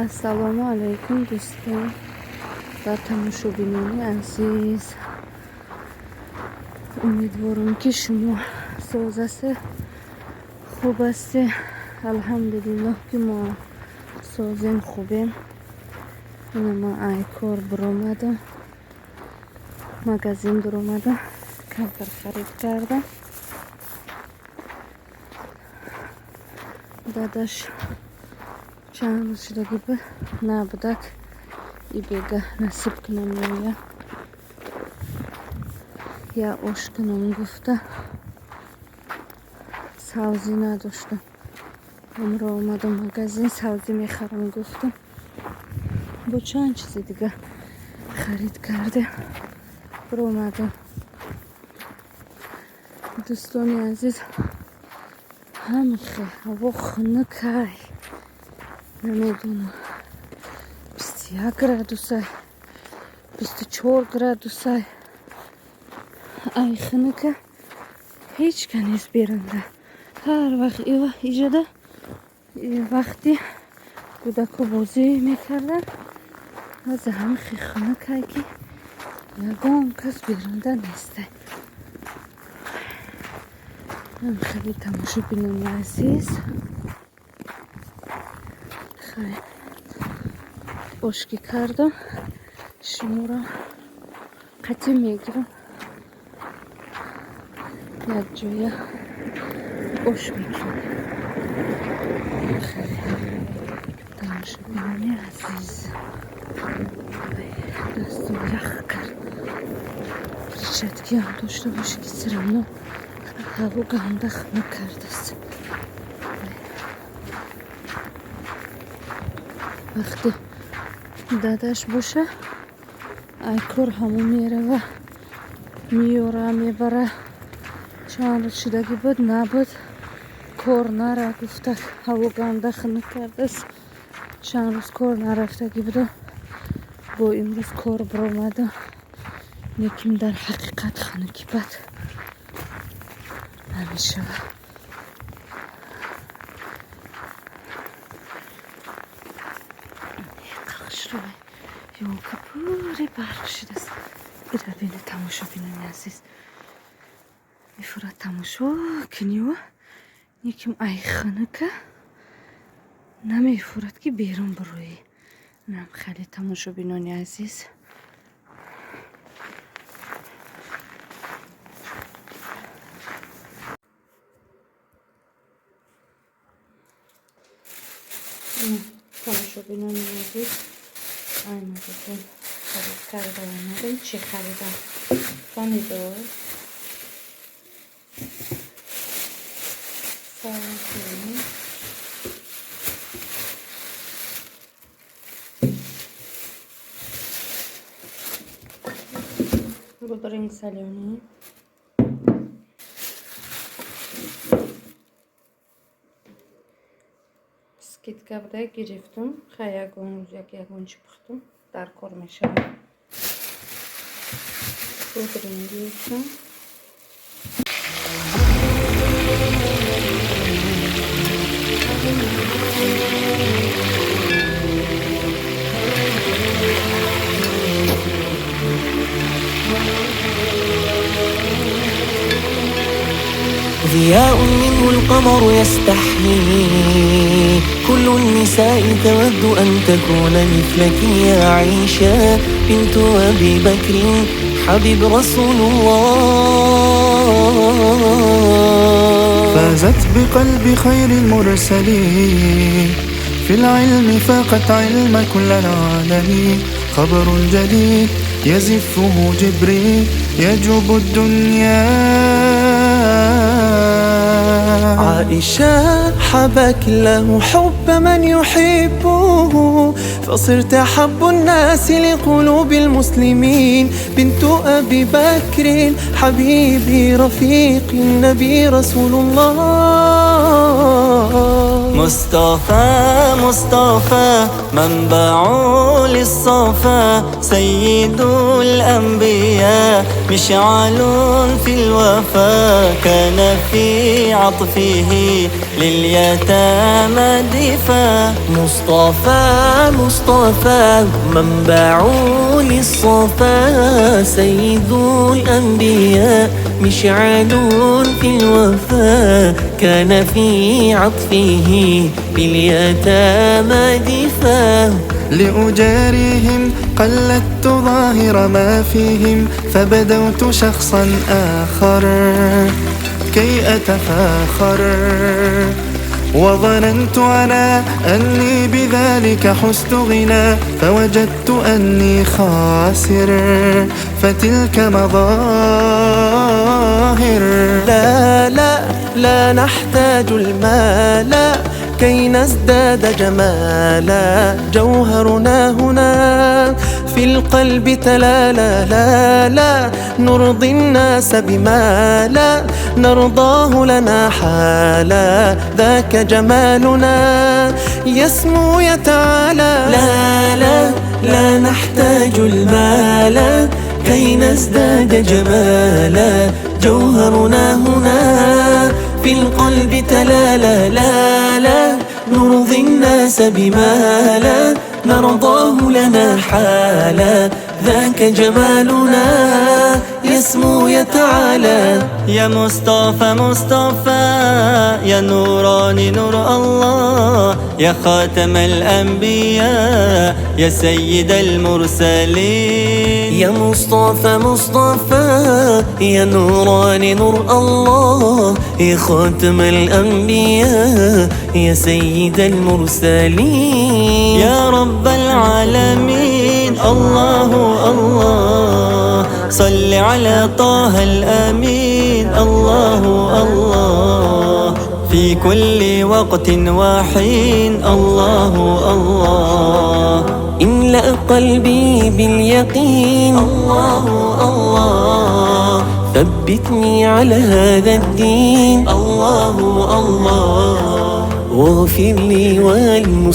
Ассалому алайкум, дӯстон ва тамошобинони азиз. Умедворам, ки шумо соз ҳастед, хуб ҳастед. Алҳамдулиллоҳ, ки мо созем, хубем. Ина ман ай кор биромадам, магазин биромадам, камтар харид кардам. Дадаш чанд рӯз шудагӣ буд набудак, и бега насиб кунам, меоя, я ош кунам гуфта, савзӣ надоштам. Ҳамроҳ омадам магазин, савзӣ мехарам гуфтам. Бо чанд чизи дига харид кардем, биромадам. Дӯстони азиз, ҳамихе ҳаво хунукай, намедонам, 21 градусай, 24 градусай. Ай хунука ҳеҷ ка нест берунда. Ҳар вақт иҷода вақти кӯдако бозӣ мекарданд, ҳозир ҳамихе хунукай, ки ягон кас берунда нестай. Хеле, тамошобинони азиз, хай, ошкӣ кардам, шуморо қатъӣ мегирам, якҷоя ош мекунем. Хеле, тамошобинони азиз, дастом ях кард. Перчаткиам дошта бошӣ, ки всё равно ҳаво ганда хунук кардааст. Вақте дадаш боша, ай кор ҳамон мерава, меёра, мебара. Чанд рӯз шудагӣ буд набуд, кор нара гуфта, ҳаво ганда хунук кардааст. Чанд рӯз кор нарафтагӣ буда, бо имрӯз кор биромада. Лекин дар ҳақиқат хунуки бад намешавад. Хушрӯй, ёлка пури барф шудааст. Ира бинед, тамошобинони азиз, мефурад тамошо куниву, лекин ай хунука намефурад, ки берун бироӣ. Инам хеле, тамошобинони азиз. Тамошобинони азиз, ай магазин харид карда омадем. Чӣ харидам? Помидор, савзӣ, бодринг солёный, скидка буда, гирифтум. Хай, ягон рӯз як ягон чӣ пухтум, дар кор мешавад. Бодринг гирифтам. ضياء منه القمر يستحيي، كل النساء تود أن تكون مثلك يا عائشة بنت أبي بكر حبيب رسول الله. فازت بقلب خير المرسلين، في العلم فاقت علم كل العالمين. خبر جديد يزفه جبريل يجوب الدنيا. عائشة حبك الله حب من يحبه، فصرت أحب الناس لقلوب المسلمين. بنت أبي بكر حبيبي رفيقي النبي رسول الله. مصطفى مصطفى منبع للصفا، سيد الأنبياء مشعل في الوفا، كان في عطفه لليتامى. لليتامى دفاع. مصطفى مصطفى منبع للصفا، سيد الأنبياء مشعل في الوفا، كان في عطفه لليتامى دفاع. لأجاريهم قلدت ظاهر ما فيهم، فبدوت شخصا آخر كي أتفاخر، وظننت أنا أني بذلك حزت غنى، فوجدت أني خاسر فتلك مظاهر. لا لا لا نحتاج المال كي نزداد جمالا، جوهرنا هنا في القلب تلالا. لا لا نرضي الناس بما لا نرضاه لنا حالا، ذاك جمالنا يسمو يتعالى. لا لا لا نحتاج المال كي نزداد جمالا، جوهرنا هنا في القلب تلالا. لا لا نرضي الناس بما لا نرضاه لنا حالا، ذاك جمالنا يسمو يتعالى. يا مصطفى مصطفى يا نوراني نور الله، يا خاتم الأنبياء يا سيد المرسلين. يا مصطفى مصطفى يا نوراني نور الله، يا خاتم الأنبياء يا سيد المرسلين. يا رب العالمين الله الله، صل على طه الأمين الله الله، في كل وقت وحين الله الله. املأ قلبي باليقين الله الله، ثبتني على هذا الدين الله الله، واغفر لي والمسلمين.